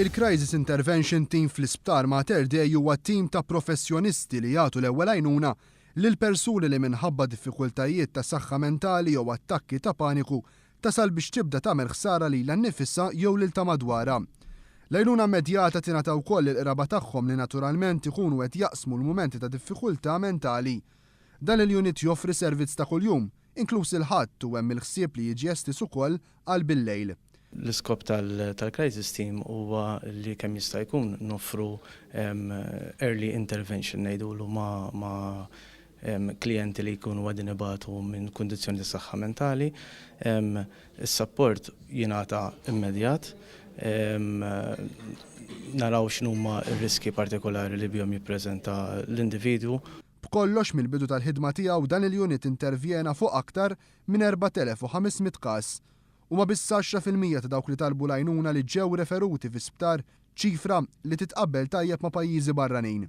Il-Crisis Intervention Team fl-Isptar Mater Dei huwa tim ta' professjonisti li jagħtu l-ewwel għajnuna lil persuni li minħabba diffikultajiet ta' saħħa mentali jew attakki ta' paniku tasal biex tibda tagħmel ħsara lilha nnifisha jew lil ta' madwarha. L-għajnuna immedjata tingħata wkoll lill-qraba tagħhom li naturalment ikunu qed jaqsmu l-mumenti ta' diffikultà mentali. Dan il-unit joffri servizz ta' kuljum, inkluż il-Ħadd u hemm il-ħsieb li jiġi estiż ukoll għal bil-lejl. L-iskop tal-crisis team huwa li kemm jista' jkun noffru early intervention ngħidulu ma' klijenti li jkunu qegħdin ibatu minn kundizzjoni ta' saħħa mentali. Is-support jingħata immedjat. Naraw x'inhuma r-riski partikolari li bihom jippreżenta l-individwu. B'kollox mill-bidu tal-ħidma tiegħu dan il-unit intervjena fuq aktar minn 4,500 każ. Huma biss 10% ta' dawk li talbu l-għajnuna li ġew referuti fi sptar, ċifra li titqabbel tajjeb ma' pajjiżi barranin.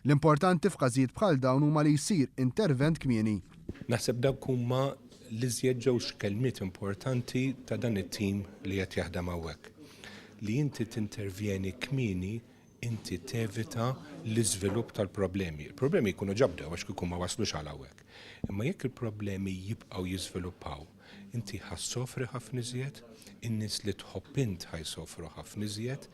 L-importanti f'każijiet bħal dawn huma li jsir intervent kmieni. Naħseb dawk huma l-iżjed ġewx kelmiet importanti ta' dan it-tim li qed jaħdem hawnhekk. Li inti tintervjeni kmieni inti tevita l-iżvilupp tal-problemi. Il-problemi jkunu ġa bdew għax kieku ma waslux għal hawnhekk. Imma jekk il-problemi jibqgħu jiżviluppaw, inti ħa ssofri ħafna iżjed, in-nies li tħobb int ħa jsofru ħafna iżjed.